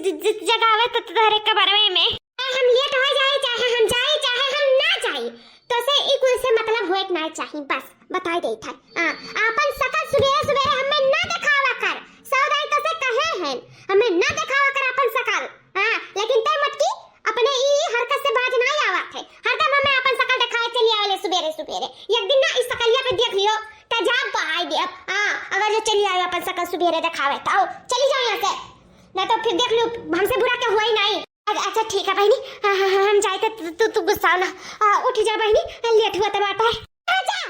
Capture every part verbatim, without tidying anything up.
ज-, ज-, जगावे त तोहरे कबरवे में। चाहे हम लेट हो जाए, चाहे हम जाए, चाहे हम ना जाए, तोसे ई कुल से मतलब होए के ना चाही। बस बताई देत है। हाँ, आपन सकल सुबेरे सुबेरे हमें ना देखावा कर। सौदाई तोसे कहे हैं, हमें ना देखावा कर आपन सकल। हाँ, लेकिन तै मटकी अपने ई हरकत से बाज ना आवत है। हरदम हमें आपन सकल देखाए चली आवेले सुबेरे सुबेरे। एक दिन ना इस सकलिया पे देख लियो, तेजाब बहाई देब। हाँ, अगर जो चली आवे आपन सकल सुबेरे देखावे, तो आओ, चली जाओ यहाँ से, ना तो फिर देख लियो, हमसे बुरा के हुआ ही नहीं। अच्छा, अच्छा, ठीक है बहिनी, हाँ, हाँ, हाँ, हम जाए तो तू, तू, तू गुस्सा ना, आ, उठ जा बहिनी, लेट हुआ तो बात है। आजा।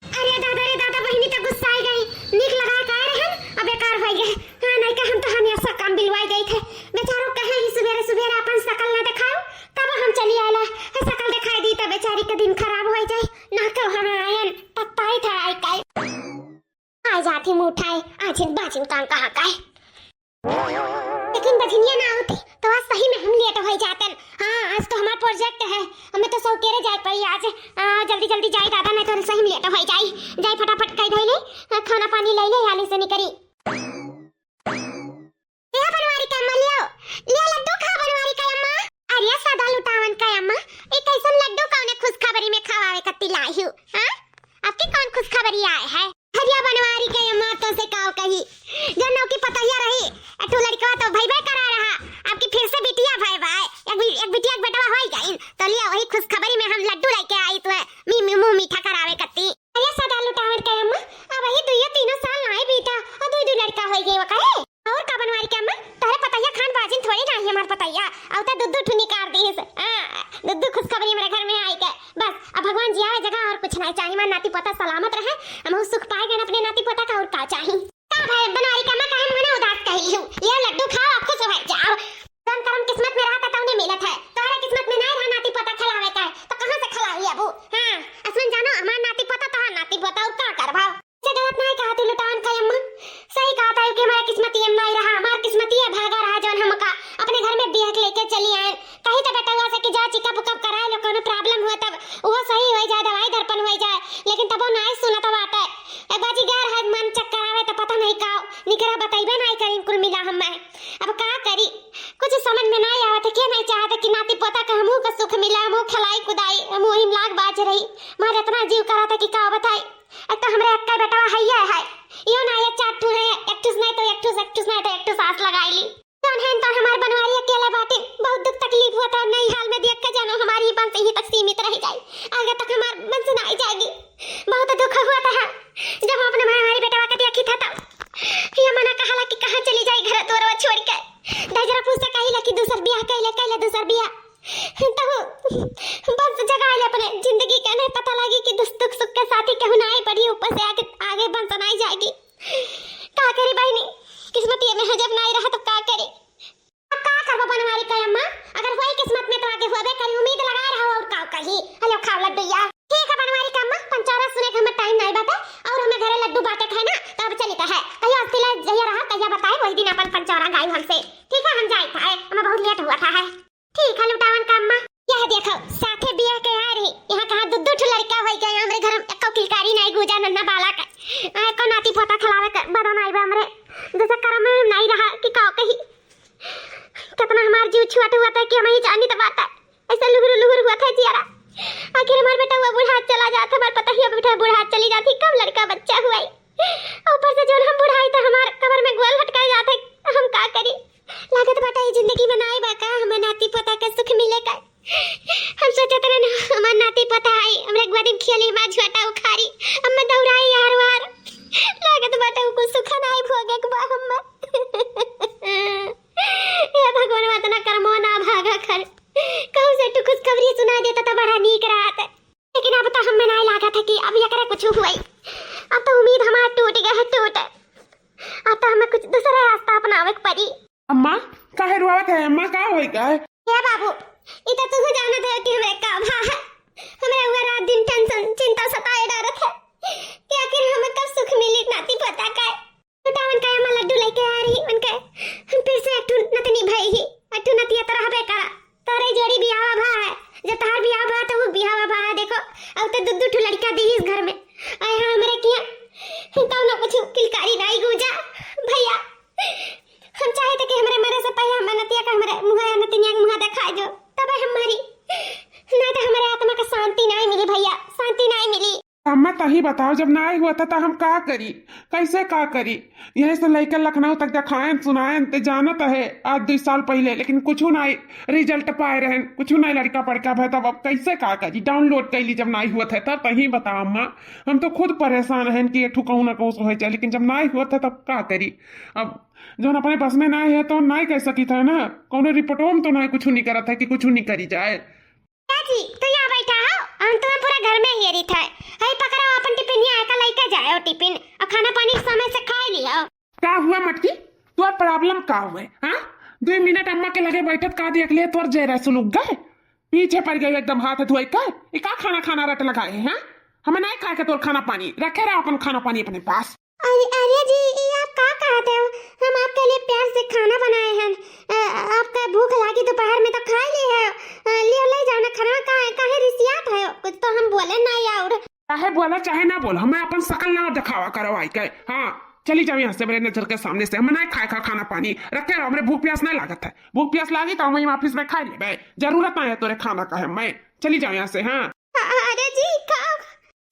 अरे दादा रे दादा, बहिनी तो गुस्साई गई। नीक लगाए का रहन, अब बेकार होई गए। हाँ, नहीं का हम तो हमेशा काम बिलवाई गई थे। बेचारो कहे ही सुबेरे सुबेरे अपन शकल ना दिखाओ, तब हम चली आला। है शकल दिखाई दी तो बेचारी का दिन खराब होई जाए। ना तो हम आयन, पत्ता ही था आई काई। आ जाती मुँह उठाए, आजिन बाजिन काम कहाँ का है। लेकिन बझनिया ना होती तो आज सही में हम लेट हो जातन। हाँ, आज तो हमार प्रोजेक्ट है, हमें तो सौकेरे जाए पड़ी आज। आ, जल्दी जल्दी जाई दादा, नहीं तो सही में लेट हो जाई। जाई फटाफट कई धइले, आ, खाना पानी ले ले, हाली से निकरी। ए बनवारी का अम्मा, लियो, लियो लड्डू खा बनवारी का अम्मा। अरे सदा लुटावन का अम्मा, ई कैसन लड्डू कौने खुशखबरी में खवावे कत्ती लाई हूँ? हाँ? आपकी कौन खुशखबरी आए है? हरिया बनवारी के अम्मा तो से काव कही, जब नौकी पतहिया रही, अठू लड़कवा तो भइबे करा रहा, आपकी फिर से बिटिया भय बाय, एक बि-, एक बिटिया एक बेटवा होई गइन, तो लिया वही खुशखबरी में हम लड्डू लेके आई तो है, मी, मी, मुंह मीठा करावे कत्ती। अरे सदा लुटावन के अम्मा, अब वही दुइयो तीनों साल नाई बीता, और दुइ दुइ लड़का होई गए वो कहे। और का बनवारी के अम्मा, तोहरे पतैया खान बाजिन थोड़ी ना ही हमार पतैया, अउ त दुद्दू ठुनी कार दीस। हाँ, दुद्दू खुशखबरी मेरे घर में आई के। बस, अब भगवान जियावे जगह और कुछ नहीं चाहिए, हमार नाती पोता सलामत रहे, हम सुख पाए गए अपने नाती पोता का, और का चाहिए? का भाई बनवारी के अम्मा, काहे मुँह ना उदास कही हूँ? ये लड्डू खाओ, आप खुश हो जाओ। जौन करम किस्मत में रहता तौने मिलत है, तोहरे किस्मत में नहीं रहा नाती पोता खिलावे का, तो कहाँ से खिलावी अबू? हाँ, असलन जानो हमार नाती पोता तोहार नाती पोता, और का करबा? से गलत नहीं कहा तू लुटावन का अम्मा, सही कहा था कि हमारा किस्मत ये नहीं रहा, हमार किस्मत ये भागा रहा जौन हमका अपने घर में बिया के लेके चली आए। कही तो बेटवा से कि जा चेकअप उकअप कराए लो, कोनो प्रॉब्लम हुआ तब वो सही हो जाए, दवाई दर्पण हो जाए, लेकिन तबो नहीं सुनत बाटे। ए बाजी गैर है मन चक्कर आवे तो पता नहीं का निकरा बतैबे नहीं करी कुल मिला हम मैं। अब का करी, कुछ समझ में नहीं आवत है, के नहीं चाहत कि नाती पोता का हमहू का सुख मिला, हमहू खिलाई कुदाई, हमहू हिम लाग बाज रही। मार इतना जीव करत है कि का बताई। एक तो हमरे अक्का बेटवा हइये है, यो ना ये चार ठू है, एक ठूस नहीं तो एक ठूस, एक ठूस नहीं तो एक ठूस आस लगाई ली। जौन है तो हमार बनवारी अकेले बाटे, बहुत दुख तकलीफ हुआ था, नई हाल में देख के जानो हमारी बंस यहीं तक सीमित रह जाई, आगे तक हमार बंस ना आई जाएगी। बहुत दुख हुआ था जब हम अपने बनवारी बेटवा के देखी था तब ये मना कहाला कि कहाँ चली जाई घर द्वारवा छोड़ के। दजरा पूछ से कहिला कि दूसर बियाह कैले, कैले दूसर बियाह। तो बस जगाए ले अपने जिंदगी के, नहीं पता लगी कि दुख, दुख सुख के साथी केहू ना आई पड़ी, ऊपर से आगे, आगे बंस नाई जाएगी। का करी बहिनी, किस्मत ये में है, जब नाई रहा तो का करी? अब का करबो बनवारी का अम्मा, अगर होई किस्मत में तो आगे होबे करी, उम्मीद लगाए रहो और का कही। हेलो खाओ लड्डू या। ठीक है बनवारी का अम्मा, पंचौरा सुने के हमें टाइम नहीं बाटे और हमें घरे लड्डू बाटे खाए ना, तो अब चली तो है। कहियो अस्तिला जहिया रहा, कहिया बताए, वही दिन अपन पंचौरा गाई हमसे। ठीक है, हम जाए था, हमें बहुत लेट हुआ था है। ठीक है लुटावन का अम्मा। यह देखो, साथे बियाह के आ रही, यहाँ कहाँ दो दो ठो लड़का होई गए, हमरे घर में एको किलकारी नहीं गूजा, नन्ना बाला का। आ, एको नाती पोता खिलावे का बदन आई बा हमरे। जैसे करम में नहीं रहा कि का कही। कितना हमार जीव छुआट हुआ था कि हम ही जानी तो बात है। ऐसे लुहुर लुहुर हुआ था जियारा। आखिर हमार बेटा हुआ बूढ़ा चला जात, हमार पता ही बेटा बूढ़ा चली जाती, कब लड़का बच्चा हुआ है। ऊपर से जौन हम बुढ़ाई तो हमार कबर में गोल लटकाए जात है, हम का करी? लागत बाटे ई जिंदगी में नाई बा का, हमें नाती पोता के सुख मिले का। हम सोचत रहन हमार नाती पोता आई, हमरे गोदी में खेली, माँ झोटा उखारी, अब मैं दौड़ाई यार वार। लागत बाटे उ कुछ सुख नाई भोगे के बा हमें। हे भगवान, इतना करमो ना भागा खर। कहूँ से तू खुशखबरी सुना देता तो बड़ा नीक रहत। लेकिन अब तो हमें नाई लागत है कि अब एकरे कुछ हुई। अब तो उम्मीद हमार टूट गया है, टूट। अब तो हमें कुछ दूसरा रास्ता अपनावे के पड़ी। अम्मा, काहे रोआवत है अम्मा, का होई का है? हे बाबू, ई तो तू जानत है कि हमें का भा है। हमें हुआ रात दिन टेंशन, चिंता सताए डारत है कि आखिर हमें कब सुख मिली नाती पोता का। लुटावन का अम्मा लड्डू लेके आ रही, उनके हम फिर से एक ठो नतनी भई ही, एक ठो नतिया तो रहबे करा। तोरे जोड़ी बियाह भा है, जब तहार बियाह भा तो वो बियाह भा है, देखो, अब तो दू दू ठो लड़का दी इस घर में। आए हैं हमरे किया, कौनो कुछ किलकारी नाई गूंजा। भैया, हम चाहे थे कि हमरे मरे से पहले हमें नतिया सही बताओ, जब नाई हुआ था तो हम का करी, कैसे का करी? यही से लइका लखनऊ तक देखाएन सुनाएन, ते जानत है आज दुइ साल पहिले, लेकिन कुछ नाई result पाए रहन, कुछ नाई लड़का पड़का भय। तब अब कैसे का करी? Download कैली जब नाई हुआ था तब। तही बताओ अम्मा, हम तो खुद परेशान हैं कि ये ठुकाऊ ना कहूँ से हो जाए, लेकिन जब नाई हुआ था तब का करी? अब जौन अपने बस में नाई है तो नाई कह सकी था ना, कौनो रिपोर्टो में तो नाई कुछ नहीं करत है कि कुछ नहीं करी जाए। चाची, तू यहाँ बैठा हो, हम तुम्हें पूरा घर में हेरी था। हई पकड़ो अपन टिफिनिया, एका लइका जाओ टिफिन, और खाना पानी समय से खाए लियो। का हुआ मटकी? तोर problem का हुए, हाँ? दुइ मिनट अम्मा के लगे बैठत का देख ले, तोर जेरा सुलुक गए, पीछे पड़ गए एकदम हाथ धोए कर। ई का खाना खाना रट लगाए हैं, हाँ? हमें नहीं खाए के तोर खाना पानी, रखे रहो अपन खाना पानी अपने पास। अरे, अरे जी, ये आप का कहत हो? हम आपके लिए प्यार से खाना बनाए हैं। अ, आपका भूख लागी दोपहर में तो खा ली है। अ, ले, ले जाओ ना खाना, काहे, काहे रिसियात है? कुछ तो हम बोले ना यार। चाहे बोला चाहे ना बोला, हमें अपन शकल ना दिखावा करो आई के। हाँ, चली जाओ यहाँ से मेरे नजर के सामने से। हमें ना खाए का खाना पानी, रखे रहो, हमरे भूख प्यास ना लागत है। भूख प्यास लागी तो हम वहीं office में खा लेबे, जरूरत ना है तोरे खाना का है। मैं चली जाओ यहाँ से। हाँ। अ-, अरे जी, का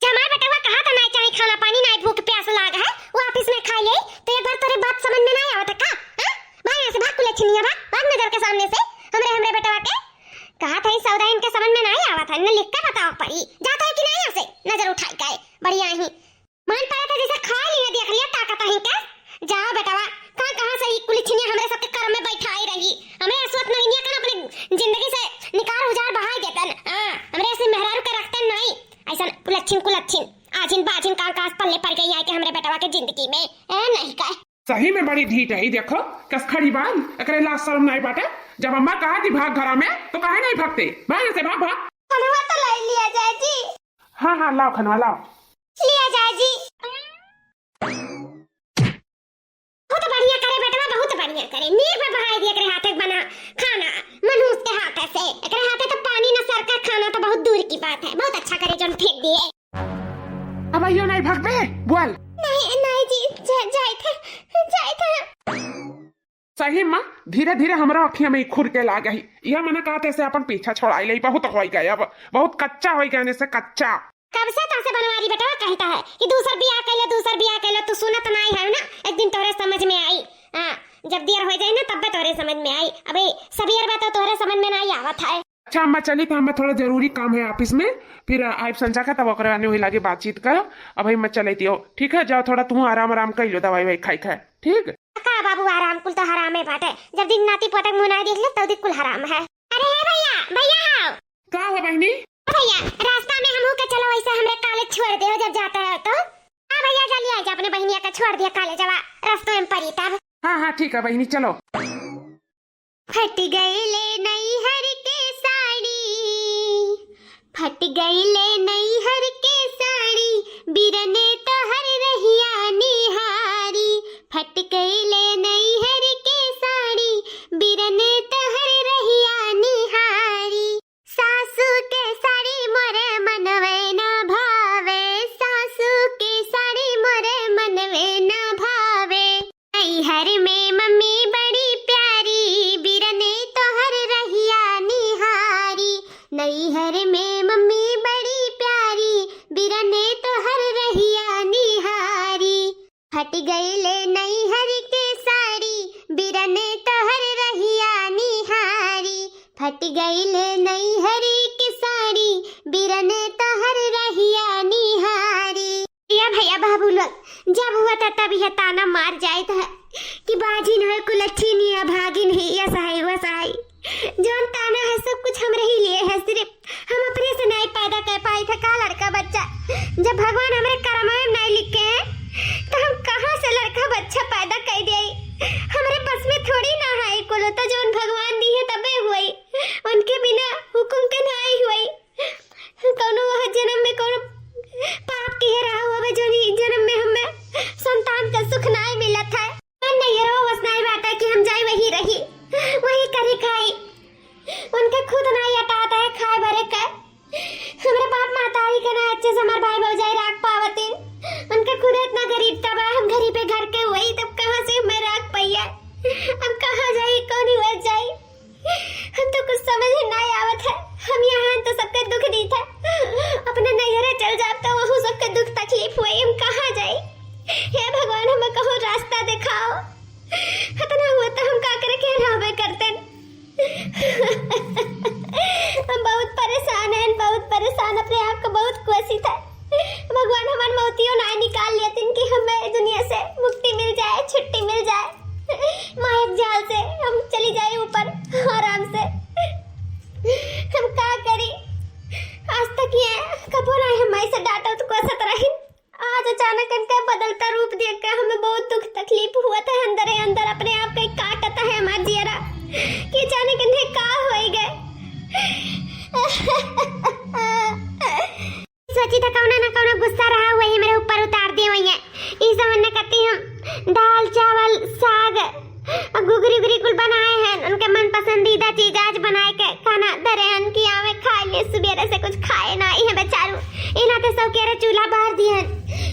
जमाई बेटवा कहा था, नाई चाही खाना पानी, नाई भूख प्यास लाग है, वो office में खाई ले। तो एक बार तोरे बात समझ में नाई आवत है का? हाँ? भाग यहाँ से, भाग कुलच्छिनिया, भाग, भाग नजर के सामने से, हमरे, हमरे बेटवा के। कहा था, ई सौदा इनके समझ में नाई आवत है, इन्हें लिख के बताओ पड़ी। जाता है कि नाई यहाँ से, नजर उठाई का है, बढ़िया ही। मन पड़ा था जैसे खा लिया, देख लिया ताकत है इनके। जाओ बेटवा, कहाँ, कहाँ से ई कुलच्छिनिया हमरे सबके करम में बैठाई रही। हमरे असवत नहीं निया कर अपने जिंदगी से निकार उजार बहाई देतन। हाँ, हमरे ऐसे मेहरारू के रखतन नहीं। ऐसन कुलच्छिन, कुलच्छिन, आजिन बाजिन का कास पल्ले पड़ गई आके हमरे बेटवा के जिंदगी में। ए, नहीं का। सही में बड़ी ढीठ है, ई देखो, कस खड़ी बान, एकरे लाज शरम नहीं बाटे। जब अम्मा कहा थी भाग घरा में, तो काहे नहीं भागते? भाग यहाँ से, भाग, भाग। खनवा तो लाई लिया जाए जी। हाँ, हाँ, लाओ खनवा, लाओ। लिया जाए जी। बहुत बढ़िया करे बेटवा, बहुत बढ़िया करे। नीक में बहाई दिया एकरे हाथे के बना खाना, मनहूस के हाथे से। एकरे हाथे तो पानी न सरका, खाना तो बहुत दूर की बात है। बहुत अच्छा करे जौन फेंक दिए। अब आइयो नहीं भगबे, बोल। नहीं, नहीं जी, जा-, जाए था, जाए था। सही माँ, धीरे धीरे हमरा अखिया में खुर के लाग ही। यह मना कहते से अपन पीछा छोड़ाई ले, बहुत होई गए, अब बहुत कच्चा होई गए, से कच्चा। कब से तोसे बनवारी बेटवा कहता है कि दूसर बियाह कर लो, दूसर बियाह कर लो, तू सुनत नाई है ना, एक दिन तोहरे समझ में आई। हाँ, जब देर हो जाए ना तब तोहरे समझ में आई। अबे सबेर बा तो तोहरे समझ में नाई आवत है। अच्छा अम्मा चली, तो हमें थोड़ा जरूरी काम है office में, फिर आइब संझा का तब ओकरे आने वही लागे बातचीत करो। अब मैं चले दियो, ठीक है, जाओ थोड़ा तू आराम आराम कर लो, दवाई ववाई खाई खाए, ठीक। का बाबू आराम, कुल तो हराम है बाटे, जब दिन नाती पोतक मुँह ना देख ले तब दिन कुल हराम है। अरे हे भैया, भैया हो। का हो बहनी? भैया, रास्ता में हमहू के चलो, वैसे हमरे college छोड़ दे हो जब जाते हो तो। हाँ भैया, जल्दी आ जा, अपने बहनिया का छोड़ दिया college, अब रास्ते में पड़ी तब। हाँ, हाँ, ठीक है बहनी, चलो। फट गईले नैहर के साड़ी, फट गईले नैहर के साड़ी, बिरने तोहर रहिया निहारी। फट गईले नैहर के साड़ी, बिरने तोहर रहिया निहारी। सासू के साड़ी मोरे मनवे ना भावे, सासू के साड़ी मोरे मनवे ना भावे। नैहर में मम्मी बड़ी प्यारी, बिरने तोहर रहिया निहारी। नैहर में मम्मी बड़ी प्यारी, बिरने तोहर रहिया निहारी। फट गईले नैहर के साड़ी, बिरने तोहर रहिया निहारी। फट गईले नैहर के साड़ी, बिरने तोहर रहिया निहारी। या भैया बाबू लोग, जब हुआ था तब यह ताना मार जाए था कि बाजिन है, कुलच्छिन है, भागिन है, यस है, वस है। जौन ताना है सब कुछ हमरे ही लिए है, सिर्फ हम अपने से नहीं पैदा कर पाई थे का लड़का बच्चा। जब भगवान हमरे करम में नहीं लिखे हैं, तो हम कहाँ से लड़का बच्चा पैदा कर दिए? हमरे बस में थोड़ी ना है कुल, तो जौन भगवान दी है तबे हुई, उनके बिना हुकुम के नहीं हुई। कौनो वह जन्म में कौनो पाप किहे रहा होवे, जौन ई जन्म में हमें संतान का सुख नहीं मिलत है। नैहरो वस नहीं बाटे कि हम जाई वही रही, वो हुआ था अंदर ही अंदर अपने आप के काटता है हमार जियरा। कि जाने किन्हें का होई गए। सोची था कौनो ना कौनो गुस्सा रहा हुआ ही मेरे ऊपर उतार दिए हुई है। ई समझ न करती हम दाल, चावल, साग और घुघरी उघरी कुल बनाए हैं, उनके मन पसंदीदा चीज आज बनाए के खाना धरे हन कि आवे खाए लिए। सुबेरे से कुछ खाए ना आई है बेचारू। इना ते सौकेरे चूल्हा बार दिए हन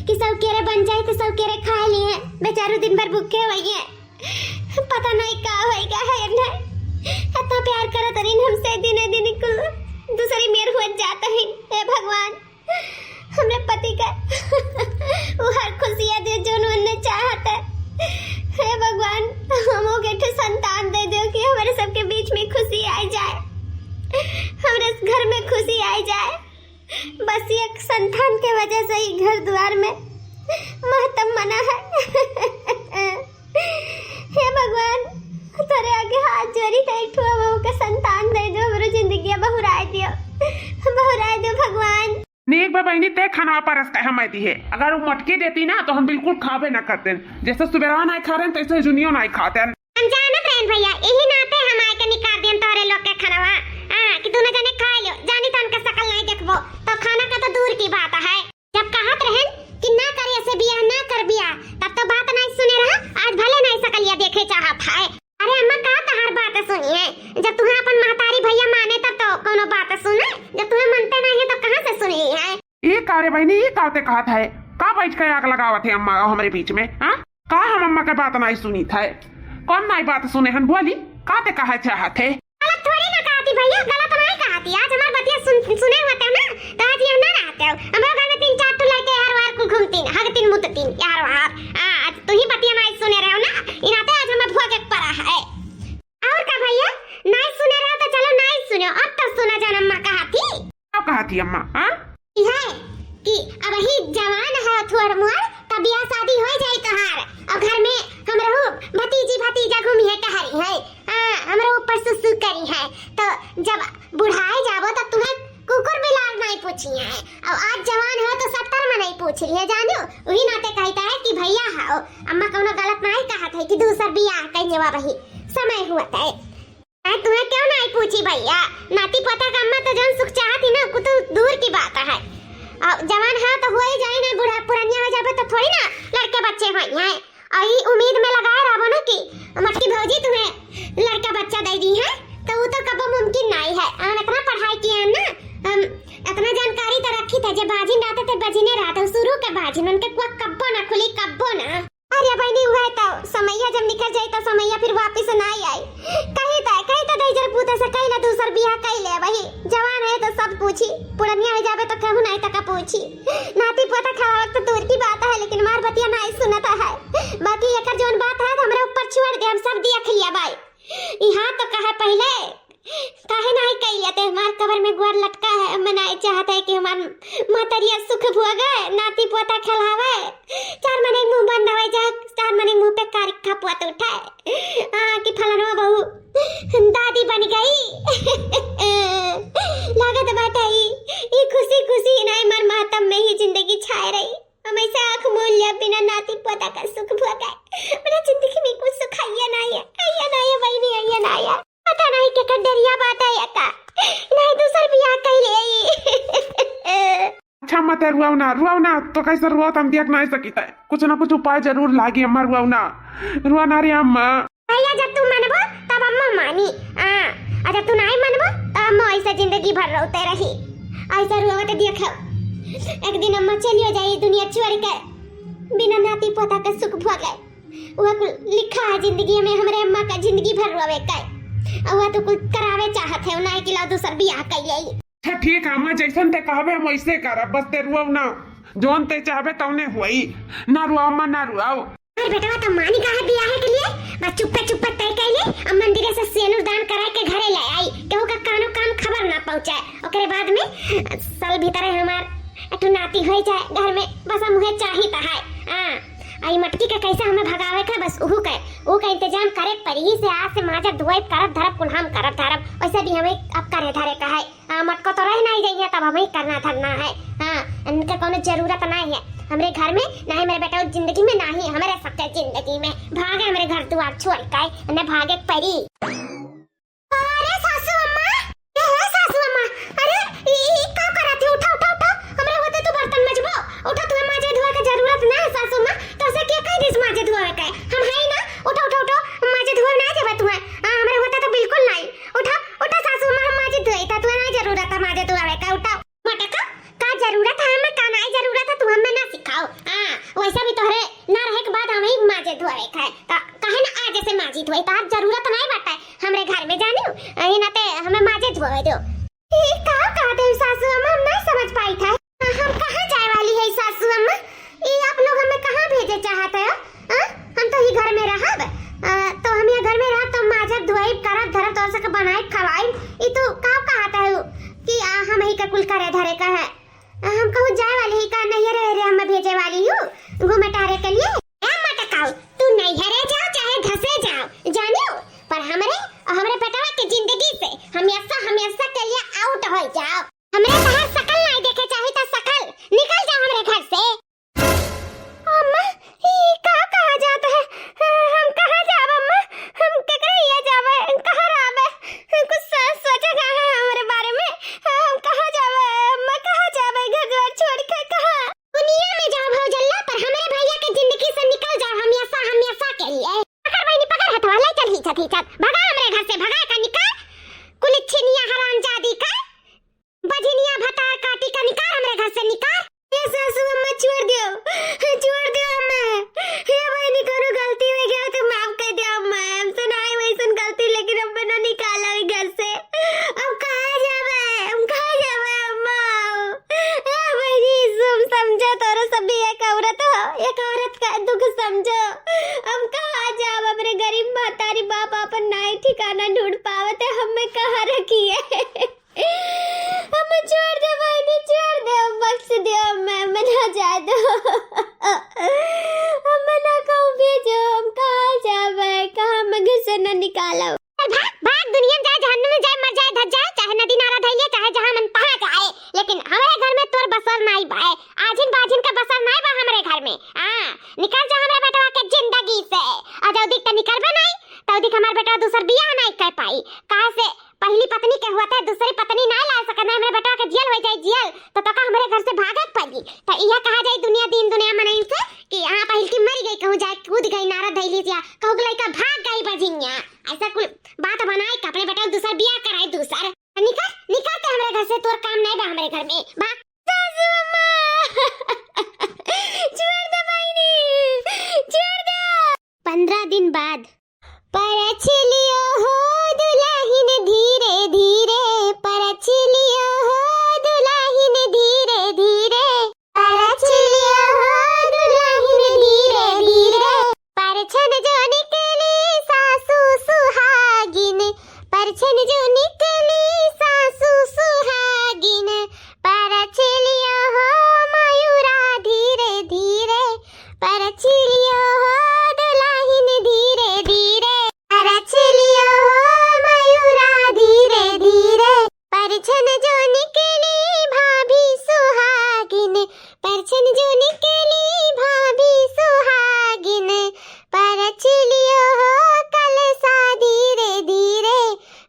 कि सौकेरे बन जाए तो सौकेरे खाए लिए हैं। बेचारू दिन भर भूखे हुई है। पता नहीं का होएगा है इन्हें। इतना प्यार करत रही हमसे, दिने दिन कुल दूसरी मेर हुआ जाता है। हे भगवान, हमरे पति का वो हर खुशियाँ दे जो उन्हें चाहत है। हे भगवान, हमो के ठे संतान दे दो कि हमारे सबके बीच में खुशी आ जाए, हमारे घर में खुशी आ जाए। बस एक संतान के वजह से ही घर द्वार में मातम मना है। हे भगवान, तोरे आगे हाथ जोड़ी के एक ठो हमो के संतान दे दो, हमरो जिंदगी बहुराए दियो, बहुराए दियो भगवान। नीक बा बहिनी, ते खाना परस के हमें दिहे। अगर वो मटकी देती ना, तो हम बिल्कुल खाबे ना करतेन। जैसे सुबेरवा नाई खा रहे, तैसे जुनियो नाई खातेन। हम जानत रहेन भैया, यही नाते हम आए के निकाल दियन तोहरे लोग के खानवा। हाँ, कि तू ना जाने खा लियो, जानी तो उनके शकल नाई देखबो, तो खाना का तो दूर की बात है। जब कहत रहेन कि ना करे ऐसे बियाह, ना कर बियाह, तब तो बात नाई सुने रहा, आज भले नाई शकलिया देखे चाहत है। अरे अम्मा, का तहार बात सुनी है? जब तुम्हें अपन महतारी भैया माने तब तो कोनो बात सुने, जब तुम्हें मनते नहीं है तो कहाँ से सुन ली है? ई का रे बहिनी, ई का ते कहत है? का बैठ के आग लगावत है अम्मा हमरे बीच में, हाँ? का हम अम्मा के बात नाई सुनी था? कौन नाई बात सुने हन? बोली, का ते कहा चाहत है? गलत थोड़ी ना कहती भैया, गलत नाई कहती। आज हमार बतिया सुन, सुने होते ना, तो आज ये ना रहते हो। हमारे घर में तीन चार ठो लड़के यार वार कुल घूमतीन, हगतीन मुततीन यार वार। आ, आज तू ही बतिया नाई सुने रहे हो ना, इनाते आज हमें भोगे के पड़ा है। और का भैया, नाई सुने रहे तो चलो नाई सुनो, अब तो सुना जान अम्मा कहती। का कहती अम्मा, हाँ? ई है कि अब ही जवान है थोड़ मोड़, तब बियाह शादी हो जाई तोहार, और घर में हमरो भतीजी भतीजा घूमी है टहरी है, हाँ, हमरो ऊपर सुसु करी है, तो जब बुढ़ाए जाबो तो तुम्हें कुकुर बिलार नहीं पूछी है, और आज जवान हो तो सत्तर में नहीं पूछ रही है, जानो, वही नाते कहता है कि भैया हो, अम्मा कौनो गलत नहीं कहत है कि दूसर बियाह कइने वा वही समय हुआ है। अरे तुम्हें क्यों नहीं पूछी भैया? नाती पोता का अम्मा तो जौन सुख चाहत ही ना, कुछ तो दूर की बात है। अब जवान है तो हुआ ही जाए ना, बूढ़ा पुरनिया हो जाबे तो थोड़ी ना लड़के बच्चे होई हैं। और ई उम्मीद में लगाए रहबो ना कि मटकी भौजी तुम्हें लड़का बच्चा दे दी है, तो वो तो कबो मुमकिन नहीं है। हम इतना पढ़ाई किए हैं ना, हम इतना जानकारी तो रखी था, जब बाजिन रहते थे, बजिने रहते, शुरू के बाजिन, उनके कुआ कब्बो ना खुली, कब्बो ना। अरे बहिनी, उहे तो समैया जब निकल जाई तो समैया फिर वापिस ना आई। कही तो, कही तो दहिजर पूते से कही ना दूसर बियाह कई ले, वही जवान है तो सब पूछी, पुरनिया हो जाबे तो कहू नहीं तो का पूछी। नाती पोता खवावत तो दूर की बात है, लेकिन मार बतिया नहीं सुनत है। बाकी एकर जौन बात है तो हमरे ऊपर छोड़ दे, हम सब देख लिया भाई। यहाँ तो कहे पहले काहे नाई कइले ते? हमार कबर में गोड़ लटका है, हम नाई चाहत है कि हमार महतरिया सुख भोगे, नाती पोता खेलावे, चार मनई मुंह बंद आवे, चाहे चार मनई मुंह पे कारिखा पोत उठे, आ, कि फलनवा बहू दादी बन गई। लागत बाटे ई, ई खुशी खुशी नाई मर मातम में ही जिंदगी छाए रही। हम ऐसे आँख मूंद लिया बिना नाती पोता का सुख भोगे। मेरा जिंदगी में कुछ सुख आइया ना आया, आइया ना आया बहिनी, आइया ना आया। पता नहीं के कर डरिया बात है या का। नहीं दूसर बियाह कइले आई। अच्छा मत रुआव ना, रुआव ना, तो कैसे रुआव हम देख नहीं सकित है। कुछ ना कुछ उपाय जरूर लागी अम्मा, रुआव ना, रुआ ना रे अम्मा। भैया जब तू मनबो तब अम्मा मानी। हाँ, और जब तू नहीं मनबो तो अम्मा ऐसे जिंदगी भर रोते रही। ऐसे रुआवत देखो, एक दिन अम्मा चलियो जाई दुनिया छोड़ के, बिना नाती पोता के सुख भोगे। वह कुल लिखा है जिंदगी में, हमरे अम्मा का जिंदगी भर रोवे का। और वह तो कुल करावे चाहत है, ना कि लाओ दूसर बियाह कइले आई। अच्छा ठीक है अम्मा, जैसन ते कहबे हम वैसे करब, बस ते रुआव ना, जौन ते चाहबे तौने होई। ना रुआव अम्मा, ना रुआव। अरे बेटवा तो मानी का है बियाह के लिए, बस चुप्पे चुप्पे तय कइले, अब मंदिरे से सेनुर दान कराए के घरे ले आई, केहू का कानो काम खबर ना पहुँचाए। ओकरे बाद में साल भीतर हमार एक ठो नाती हो जाए घर में, बस हम उहे चाहित है। हाँ, आई मटकी के कैसे हमें भगावे का, बस उहू के, ऊ का इंतजाम करे के पड़ी। ही से आज से माजब धोए करब धरब कुल हम करब धरब, वैसे भी हमें अब करे धरे का है। हाँ, मटको तो रह नहीं जाइए, तब हमें करना धरना है। हाँ, इनके कोनो जरूरत नहीं है। हमरे घर में, नाही हमरे बेटवा के जिंदगी में, नाही हमरे सबके जिंदगी में। भागे हमरे घर दुआर छोड़ के, न भागे के परी। अरे सासू अम्मा, ए हे सासू अम्मा, अरे ई, ई का करत है? उठा, उठा, उठा, हमरे होते तू बर्तन मजबो। उठा, तुम्हें माजे धोए के जरूरत ना है सासू अम्मा, तोसे के कह दिस माजे धोए के? हम है ना, उठा, उठा, उठा, माजे धोए ना देबे तुम्हें। हाँ, हमरे होते तो बिल्कुल नहीं। उठा, उठा सासू अम्मा, हम माजे धोए, ता तुम्हें ना जरूरत है माजे धोए के, उठा। मटका, का जरूरत है हमें, का नाई जरूरत है, तू हमें ना सिखाओ। हाँ, वैसे भी तोहरे ना रहे के बाद हमें ही माजे धोवे के है, तो काहे ना आज से माजी धोए, तो आज जरूरत नहीं बाटे हमरे घर में, जानियो, यही नाते हमें माजे धोवे दो। ई का कहत है सासू अम्मा, हम नहीं समझ पाई था। हम कहाँ जाए वाली है सासू अम्मा, ई आप लोग हमें कहाँ भेजे चाहत है? हाँ? हम तो ही घर में रहब। अ, तो हम ये घर में रहब, तो माजब, धोइब, करब, धरब, तो सबके बनाइब, खवाइब। ई तू का कहत है कि, आ, हम ही का कुल करे धरे का है? आ, हम कहूँ जाए वाली ही का, नैहरे रे हमें भेजे वाली हूँ घूमे टहरे के लिए? ए मटकाऊ, तू नैहरे जाओ चाहे घसे जाओ, जानियो, पर हमरे और हमरे बेटवा के जिंदगी से हमेशा, हमेशा के लिए out हो जाओ। हमरे तहार शकल नहीं देखे चाही, तो शकल निकल जाओ हमरे घर से। अम्मा, ई का कहा जात है? हम कहाँ जाब अम्मा? हम केकरे हियाँ जाबे? कहाँ रहबे? कुछ सो-, सोचे का है हमरे बारे में? हम कहाँ जाबे अम्मा? कहाँ जाबे? घर द्वार छोड़ के कहाँ? दुनिया में जाओ भौजल्ला, पर हमरे भैया के जिंदगी से निकल जाओ हमेशा, हमेशा के लिए। पकड़ बहिनी, पकड़ हथवा, ले चल हिचत, हिचत। भगा हमरे घर से, भगा का निकल। कुलिच्छिनिया हरामजादी का। बझिनिया भतार काटी का निकार हमरे घर से निकार। ए सासू अम्मा छोड़ दियो, छोड़ दियो अम्मा। हे बहिनी कोनो गलती हो गया तो माफ कर दियो अम्मा। हमसे ना आई वैसन गलती लेकिन अम्मा ना निकाला ही घर से। अब कहाँ जावे, हम कहाँ जावे अम्मा? ए बहिनी तुम समझो तोरो सब भी एक औरत हो, एक औरत का दुख समझो। हम कहाँ जाओ हमरे गरीब महतारी बाप अपन नाई ठिकाना ढूंढ पावत है, हमें कहाँ रखिए? हम छोड़ दे बहिनी, छोड़ दे, हम बख्श दे, हम, हम ना जाए दो। हम ना कहूँ भेजो, हम कहाँ जाबे, कहाँ हम घर से न निकालो। भाग, भाग, दुनिया में जाए, जहन्नुम में जाए, मर जाए, धर जाए, चाहे नदी नारा धइले, चाहे जहाँ मन तहाँ जाए, लेकिन हमरे घर में तोर बसर नाई बाए, आजिन बाजिन का बसर नाई बा हमरे घर में। हाँ, निकल जा हमरे बेटवा के जिंदगी से। और जब दिख त निकलबे नाई, तब दिख हमार बेटवा दूसर बियाह नाई कर पाई। काहे से पहली पत्नी के हुआ था, दूसरी पत्नी ना ला सकत, ना हमरे बेटवा के जियल हो जाए जियल, तो तोका हमरे घर से भागे के पड़ी। तो इहे कहा जाए दुनिया, दीन दुनिया मनई से कि हाँ, पहिल की मर गई, कहूँ जाए कूद गई, नारा धैली दिया, कहूँ के लइका भाग गई बझिनिया। ऐसा कुल बात बनाए के अपने बेटवा दूसर बियाह कराए दूसर। निकल, निकल ते हमरे घर से, तोर काम नहीं बा हमरे घर में, भाग। सासू अम्मा, छोड़ दे बहिनी, छोड़ दे। पन्द्रह दिन बाद। परछ लियो हो दुलहिन धीरे धीरे, परछ लियो हो दुलहिन धीरे धीरे, परछ लियो हो दुलहिन धीरे धीरे। परछन जो निकली सासू सुहागिन, परछन जो निकली सासू सुहागिन, परछ लियो हो मयूरा धीरे धीरे, परछ लियो हो दुलहिन धीरे धीरे, परछ लियो हो मयूरा धीरे धीरे। परछन जो निकली भाभी सुहागिन, परछन जो निकली भाभी सुहागिन, परछ लियो हो कलसा धीरे धीरे,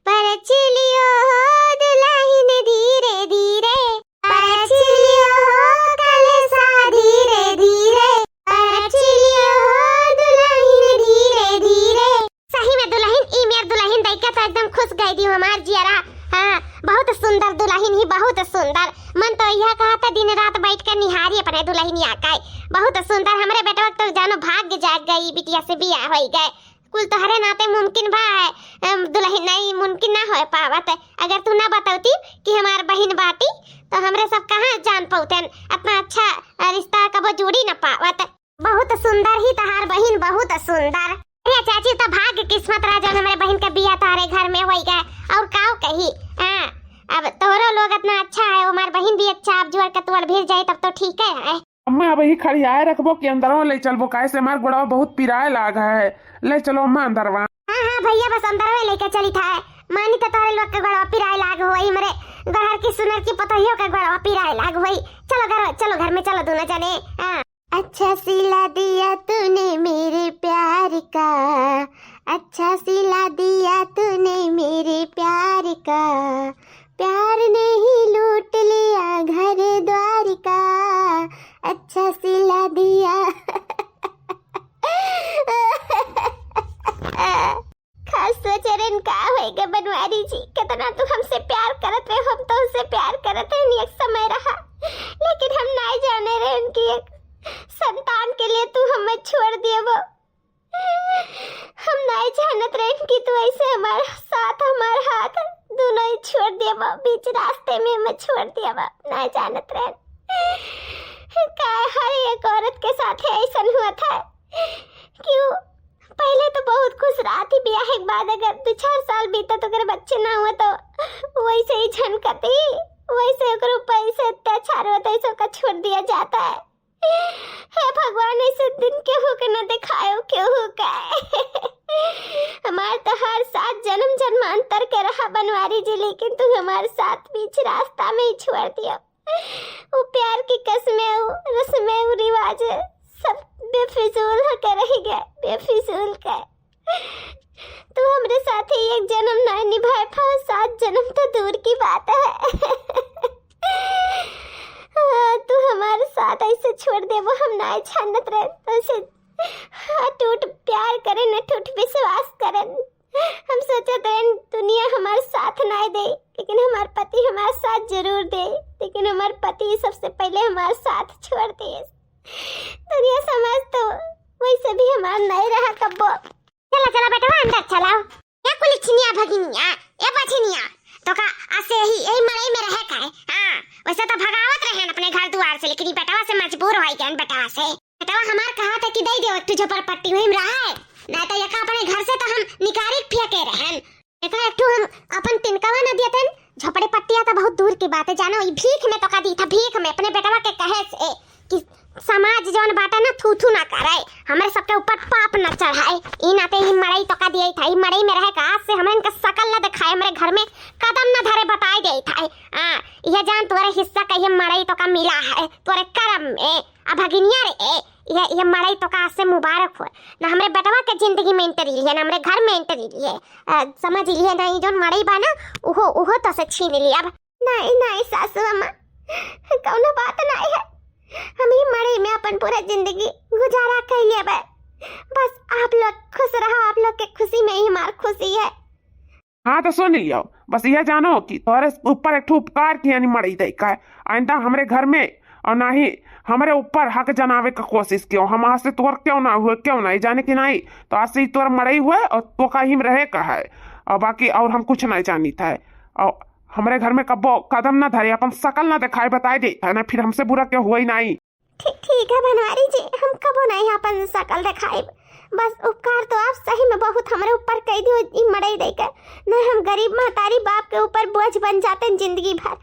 परछ लियो हो दुलहिन धीरे धीरे, परछ लियो हो कलसा धीरे धीरे, परछ लियो हो दुलहिन धीरे धीरे। सही में दुलहिन, ई मेर दुलहिन देख के तो एकदम खुश गई दी हमार जियरा। हाँ, बहुत सुंदर दुलहिन ही, बहुत सुंदर। मन तो यह कहा था दिन रात बैठ के निहारी अपने दुलहिनिया का। बहुत सुंदर, हमरे बेटवा के तो जानो भाग्य जाग गई, बिटिया से बियाह होई गए। कुल तोहरे नाते मुमकिन बा, अम, दुलहिन, नहीं मुमकिन ना होए पावत। अगर तू ना बतौती कि हमार बहिन बाटी, तो हमरे सब कहाँ जान पौतेन, इतना अच्छा, अ, रिश्ता कबो जोड़ी ना पावत। बहुत सुंदर ही तहार बहिन, बहुत सुंदर। अरे चाची, तो भाग्य किस्मत रहा जौन हमरे बहिन के बियाह तोहरे घर में होई गए। और काव कही, हाँ, अब तोहरो लोग इतना अच्छा है, हमार बहिन भी अच्छा, अब जुअर के तुअर भिर जाए तब तो ठीक है। अम्मा, अब ही खड़ियाए रखबो कि अंदरवा ले चलबो, काहे से हमार गोड़वा बहुत पिराए लाग है। ले चलो अम्मा अंदरवा। हाँ, हाँ भैया, बस अंदरवे लेके चली था। मानी तो तोहरे लोग के गोड़वा पिराए लाग होई, मरे गड़हर की सुनर की पतोहियो के गोड़वा पिराए लाग होई। चलो घर, चलो घर में चलो दोनों जने। हाँ। अच्छा सिला दिया तूने मेरे प्यार का, अच्छा सिला दिया तूने मेरे प्यार का, प्यार ने ही लूट लिया घर द्वार का, अच्छा सिला दिया। का सोचे रहन का होएगा बनवारी जी, कितना तू हमसे प्यार करत रहे, हम तो उससे प्यार करत रहन एक समय रहा, लेकिन हम नाय जाने रहन कि एक संतान के लिए तू हमें छोड़ दिए वो। हम नाय जानत रहन कि तू ऐसे हमार साथ, हमार हाथ दोनों ही छोड़ दिए वो, बीच रास्ते में हमें छोड़ दिए वो, नाय जानत रहन। का हर एक औरत के साथ ऐसन हुआ था? क्यों पहले तो बहुत खुश रहती, बियाह के बाद अगर दो चार साल बीता तो अगर बच्चे ना हुआ तो वैसे ही झनकती, वैसे ओकर ऊपर ऐसे अत्याचार होता है, सबका छोड़ दिया जाता है। हे भगवान, ऐसे दिन केहू के न दिखायो, केहू का। हमार तो हर साथ जन्म जन्मांतर के रहा बनवारी जी, लेकिन तू हमार साथ बीच रास्ता में ही छोड़ दिया। वो प्यार की कसमें, वो रस्में, वो रिवाज सब बेफिजूल होके रह गए, बेफिजूल के। तू हमरे साथे एक जन्म ना निभाए पाओ, सात जन्म तो दूर की बात है। हाँ, तू हमारे साथ ऐसे छोड़ देबो, हम ना जानत रहे तो से हाँ, टूट प्यार करे न टूट विश्वास करे। हम सोचत रहन दुनिया हमार साथ नाय दे, लेकिन हमार पति हमार साथ जरूर दे, लेकिन हमार पति सबसे पहले हमार साथ छोड़ दे। दुनिया समझ तो वैसे भी हमार नहीं रहा कब्बो। चला, चला बेटवा, अंदर चलाओ। ए कुलिछनिया भगिनिया, ए बछनिया, तो का असे ही यही मड़ई में रहे का है? हाँ, वैसे तो भगावत रहन अपने घर दुआर से, लेकिन ई बेटवा से मजबूर हो गए, बेटवा से। बेटवा हमार कहा था कि दे दो एक ठो झोपड़पट्टी, वही में रहा है, नहीं तो यका अपने घर से तो हम निकारी फेंके रहन। देखा, एक ठो हम अपन तिनकवा न दियतन, झोपड़ी पट्टिया तो बहुत दूर की बात है, जानो, ई भीख में तोका दी था, भीख में, अपने बेटवा के कहे से कि समाज जौन बाटे ना, थू थू ना करे, हमरे सबके ऊपर पाप ना चढ़ाए, ई नाते ई मड़ई तोका दिए था, ई मड़ई में रहे का, आज से हमरे इनका शकल ना दिखाए, हमरे घर में कदम ना धरे, बताए दे था। आ, ये जान, तोरे हिस्सा का ये मड़ई तोका मिला है, तोरे करम में। अब भगिनिया रे, ए, ये, ये मड़ई तोका आज से मुबारक हो। ना हमरे बेटवा के जिंदगी में entry लिए, ना हमरे घर में entry लिए। अ, समझ लिए ना, ई जौन मड़ई बा ना, उहो, उहो तो से छीन लिए। अब नहीं, नहीं सासू अम्मा, कौनो बात नहीं है। हम ही मड़ई में अपन पूरा जिंदगी गुजारा कर लेबे। बस आप लोग खुश रहो, आप लोग के खुशी में ही हमार खुशी है। हाँ, तो सुन लियो, बस यह जानो कि तोरे ऊपर एक ठो उपकार किया नी मड़ई दे का है। आइंदा हमरे घर में और ना ही हमरे ऊपर हक जनावे का कोशिश कियो। हम आज से तोर क्यों ना हुए, क्यों नहीं जाने कि नहीं, तो आज से ही तोर मड़ई हुए और तो का ही में रहे का है। और बाकी और हम कुछ नहीं जानी था। और हमरे घर में कब्बो कदम ना धरे, अपन शकल ना दिखाए, बताए दे था ना, फिर हमसे बुरा क्यों हुआ ही नहीं। ठीक, ठीक है बनवारी जी, हम कबो नहीं अपन शकल दिखाइब। बस उपकार तो आप सही में बहुत हमरे ऊपर कई दियो, ई मड़ई दे के। नहीं हम गरीब महतारी बाप के ऊपर बोझ बन जाते हैं जिंदगी भर।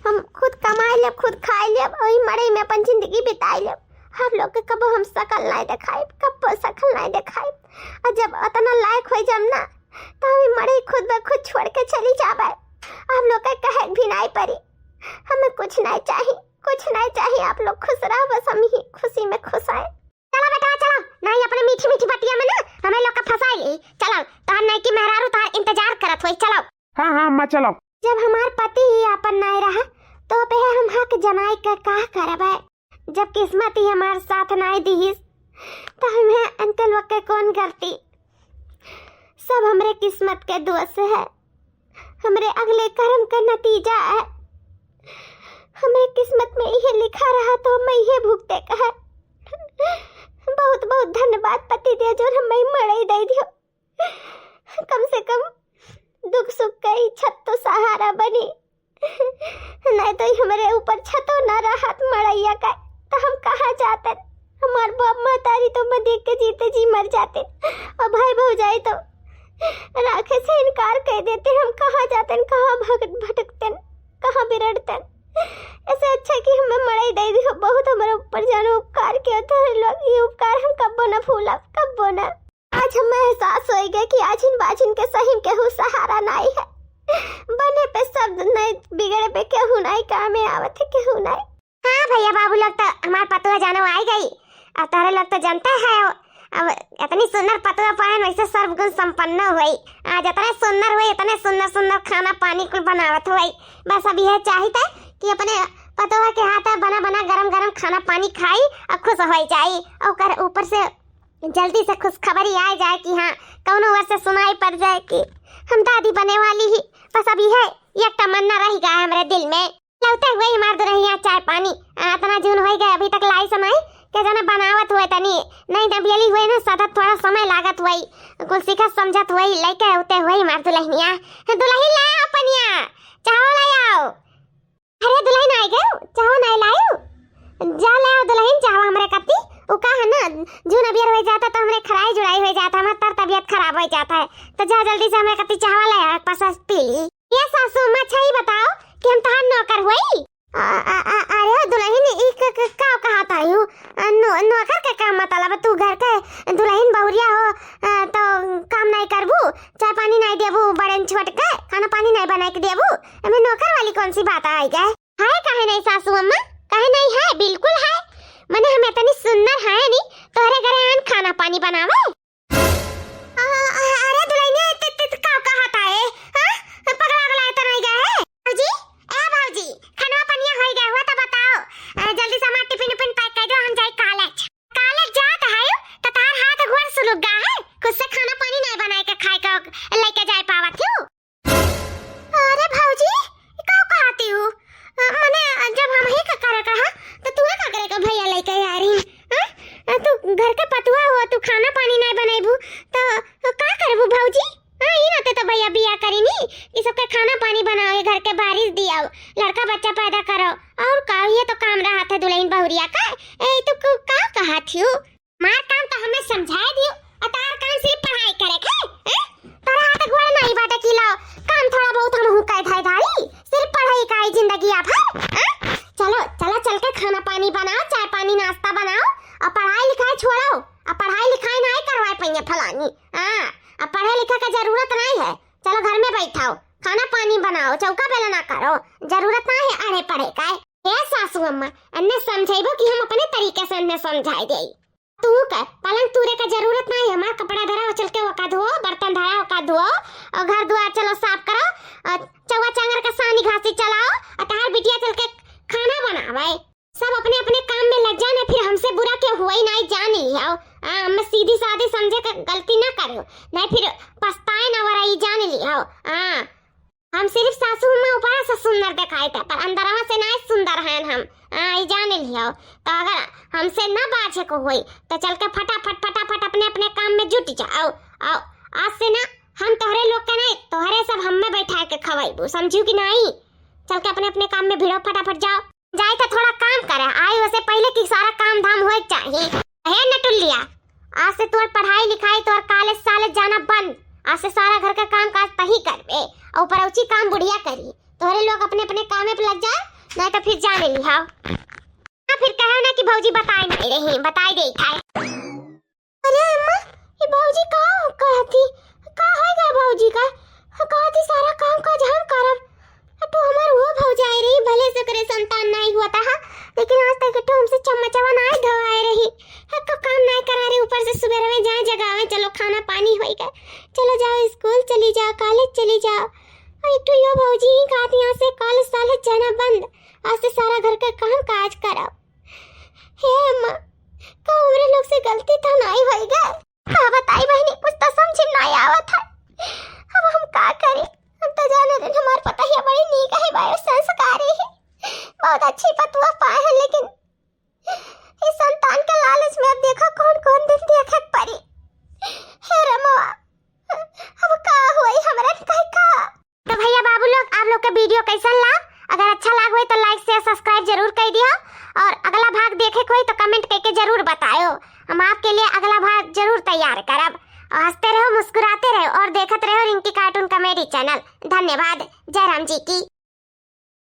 हम खुद कमाए लेब, खुद खाए लेब, और ई मड़ई में अपन जिंदगी बिताए लेब। आप लोग के कबो हम शकल नहीं दिखाइब, कबो शकल नहीं दिखाइब। और जब उतना लायक हो जाम ना, तो हम ई मड़ई खुद ब खुद छोड़ के चली जाबे। आप लोग के कहे भी नहीं पड़ी, हमें कुछ नहीं चाहिए। कुछ नहीं चाहिए, आप लोग खुश रहो, बस हम ही खुशी में खुश आए। चलो बेटा, चलो, नहीं अपने मीठी मीठी बतिया में ना हमें लोग का फंसा ले। चलो, तोहर नई की मेहरारू तोहर इंतजार करत होई, चलो। हाँ, हाँ, अम्मा, चलो। जब हमार पति ही आपन नहीं रहा, तो पे हम हक जनाए के का करबे? जब किस्मत ही हमार साथ नहीं दीस, तो हमें इनके लोग के कौन गलती? सब हमरे किस्मत के दोष है। हमरे अगले कर्म का नतीजा है। हमरे किस्मत में इहे लिखा रहा तो हम इहे भुगते का है। बहुत बहुत धन्यवाद पति देव जो हमें मड़ई दे दियो। कम से कम दुख सुख का ई छत तो सहारा बनी। नहीं तो ई हमरे ऊपर छतो ना रहत मड़ैया का, तो हम कहाँ जातन? हमार बाप महतारी तो मैं देख के जीते जी मर जाते, और भाई भौजाई तो राखे से इनकार कर देते। हम कहाँ जातन, कहाँ भग-, भटकतन, कहाँ बिरड़तन? ऐसे अच्छा कि हमें मड़ई दे दियो। बहुत हमारे ऊपर जानो उपकार किया था लोग, ये उपकार हम कब्बो ना भूलब, कब्बो ना। आज हमें एहसास होइगा कि आज इन बाजिन के सही में केहू सहारा नाई है। बने पे सब नहीं, बिगड़े पे केहू नाई, कामे आवत है केहू नाई। हाँ भैया बाबू लोग, तो हमार पतोह जानो आई गई। अब तोहरे लोग तो जानते है, अब इतनी सुंदर पतोह पाएन, वैसे सर्वगुण संपन्न होई। आज इतने सुंदर होई, इतने सुंदर सुंदर खाना पानी कुल बनावत होई। बस अब यह चाहित है कि अपने पतोह के हाथ बना बना गरम गरम खाना पानी खाई और खुश होई जाई। और ओकर ऊपर से जल्दी से खुशखबरी आए जाए कि हाँ, कौनो ओर से सुनाई पड़ जाए कि हम दादी बने वाली ही। बस अब यह एक तमन्ना रह गया है हमरे दिल में। लौटे हुए हमार दुल्हनिया चाय पानी, आ, इतना जून होई गए, अभी तक लाइस नाई। के जाने बनावत हुए तनी, नहीं नबियली हुए ना, सदा थोड़ा समय लागत हुई, कुल सीखत समझत हुई, लइके उते हुई हमार दुल्हनिया। दुल्हन ले आओ पनिया, चाहो ले आओ। अरे दुल्हन आई गयो, चाहो नहीं लायो? जा ले आओ दुल्हन, चाहो हमरे कत्ती। उ का है ना, जून अबियर हो जाता तो हमरे खराई जुड़ाई हो जाता, हमार तर तबियत खराब हो जाता है, तो जा जल्दी से हमरे कत्ती चाहो ले आओ, एक पासा पी ली। ये सासू अम्मा, अच्छा ही बताओ कि हम तहार नौकर हुई? आ, आ, आ, अरे दुल्हन, ई क-, क-, का कहत आयु? आ, नो-, नौकर के का मतलब? तू घर के दुल्हन बहुरिया हो, आ, तो काम नहीं करबू, चाय पानी नहीं देबू, बड़न छोट के खाना पानी नहीं बनाए के देबू, एमे नौकर वाली कौन सी बात आई गए? है काहे नहीं सासू अम्मा, काहे नहीं है, बिल्कुल है। मने हम इतनी सुंदर है नी, तोहरे घरे आन खाना पानी बनावे। आ, आ, अरे दुल्हनिया, ते, ते, ते का कहत आए? हाँ? पगला गला तो नहीं गए है? भौजी, ए भौजी, खाना पनिया होई गए हुआ तो बताओ। आ, जल्दी से हमार टिफिन उफिन पैक कर दो, हम जाई कॉलेज। कॉलेज जात है तो तार हाथ गोड़ सुलुग गा है, खुद से खाना पानी नहीं बनाए के खाए के लेके जाए पावत हूँ। अरे भौजी, ई का कहती हूँ? अ, मने, अ, जब हम ही का करे कहा, तो तू का करे के भैया लेके आ रही? हाँ? अ, तू घर के पतुआ हो, तू खाना पानी नहीं बनेबू, तो, तो का करबू भौजी? हाँ, ई नाते तो भैया बिया करी नी, ई सबके खाना पानी बनाओ, ये घर के बारिश दियाओ, लड़का बच्चा पैदा करो, और का, ये तो काम रहा था दुल्हन बहुरिया का। ए, तू क-, का कहत हूँ? मार काम तो हमें समझाए दियो, और तार काम सिर्फ पढ़ाई करे के, हैं? तोरा हाथ गोड़ नहीं बाटे कि लाओ, काम थोड़ा बहुत हम हूँ कह धाई धाई, सिर्फ पढ़ाई का ही जिंदगी आप है, हैं? चलो, चलो चल के खाना पानी बनाओ, चाय पानी नाश्ता बनाओ, और पढ़ाई लिखाई छोड़ो, और पढ़ाई लिखाई नहीं करवाए पाइए फलानी, हाँ, अब पढ़े लिखे का जरूरत नहीं है, चलो घर में बैठाओ, खाना पानी बनाओ, चौका बेलना करो, जरूरत नहीं है अरे पढ़े का। ए सासू अम्मा, अन्ने समझाइबो कि हम अपने तरीके से अन्ने समझाई देई। तू का पलंग तूरे का जरूरत नहीं, हमार कपड़ा धरा हो, चल के ओका धो, बर्तन धरा ओका धो, और घर दुआर चलो साफ करो, और चौवा चांगर का सानी घासी चलाओ, और तहार बिटिया चल के खाना बनावे। सब अपने अपने काम में लग जाने, फिर हमसे बुरा के हुआ ही नहीं जान लियाओ। आ, हमें सीधी सादी समझे का गलती ना करो, नहीं फिर पछताए ना वरा, ई जान लियाओ। आ, हम सिर्फ सासू में ऊपर से सुंदर दिखाई थे, पर अंदरवा से ना सुंदर हैं हम। आ, ई जान लियो। तो अगर हमसे ना बाजे को होई, तो चल के फटाफट, फटाफट अपने अपने काम में जुट जाओ। आओ, आज से ना हम तोहरे लोग के नहीं, तोहरे सब हम में बैठा के खवाइबू, समझू कि नहीं? चल के अपने अपने काम में भिड़ो, फटाफट जाओ। जाए तो थोड़ा काम करे, आई वैसे पहले की सारा काम धाम होए चाहिए। हे नटुल्लिया, आज से तोर पढ़ाई लिखाई, तोर कॉलेज सालेज जाना बंद। आज से सारा घर का काम काज तही करबे, और ऊपर औची काम बुढ़िया करी। तोहरे लोग अपने अपने कामे पे लग जाए, नहीं तो फिर जाने लिहाओ। हाँ, फिर कहो ना कि भौजी बताए नहीं रही, बताए दे खाए। अरे अम्मा, ये भौजी का कहती, का होएगा भौजी का? कहती सारा काम काज हम करब। तो हमार वो भौजाई रही, भले से करे संतान नहीं हुआ था, हाँ, लेकिन आज तक तो हमसे चम्मचवा नहीं धोआए रही। हक काम नहीं करा रही, ऊपर से सुबह रहे जाए जगावे, चलो खाना पानी होई गए, चलो जाओ स्कूल चली जाओ, कॉलेज चली जाओ। और एक तो यो भौजी ही कहती यहाँ से कॉलेज सालेज जाना बंद, आज से सारा घर का काम काज करब। हे अम्मा, का हमरे लोग से गलती तो नहीं होई गए? का बताई बहिनी, कुछ तो समझ में नहीं आवत है। अब हम का करी? हम तो जाने रहे हमार पतोहिया बड़ी नीक है, बायो संस्कारी है, बहुत अच्छी पतुआ पाए हैं, लेकिन इस संतान के लालच में अब देखो कौन कौन दिन देखे के पड़ी। हे रमवा, अब का होई हमरा के का? तो भैया बाबू लोग, आप लोग के वीडियो कैसन लाग? अगर अच्छा लाग होई तो लाइक शेयर सब्सक्राइब जरूर कर दियो, और अगला भाग देखे के होई तो कमेंट करके जरूर बतायो, हम आपके लिए अगला भाग जरूर तैयार करब। और हंसते रहो, मुस्कुराते रहो और देखत रहो रिंकी कार्टून कॉमेडी चैनल। धन्यवाद। जय राम जी की।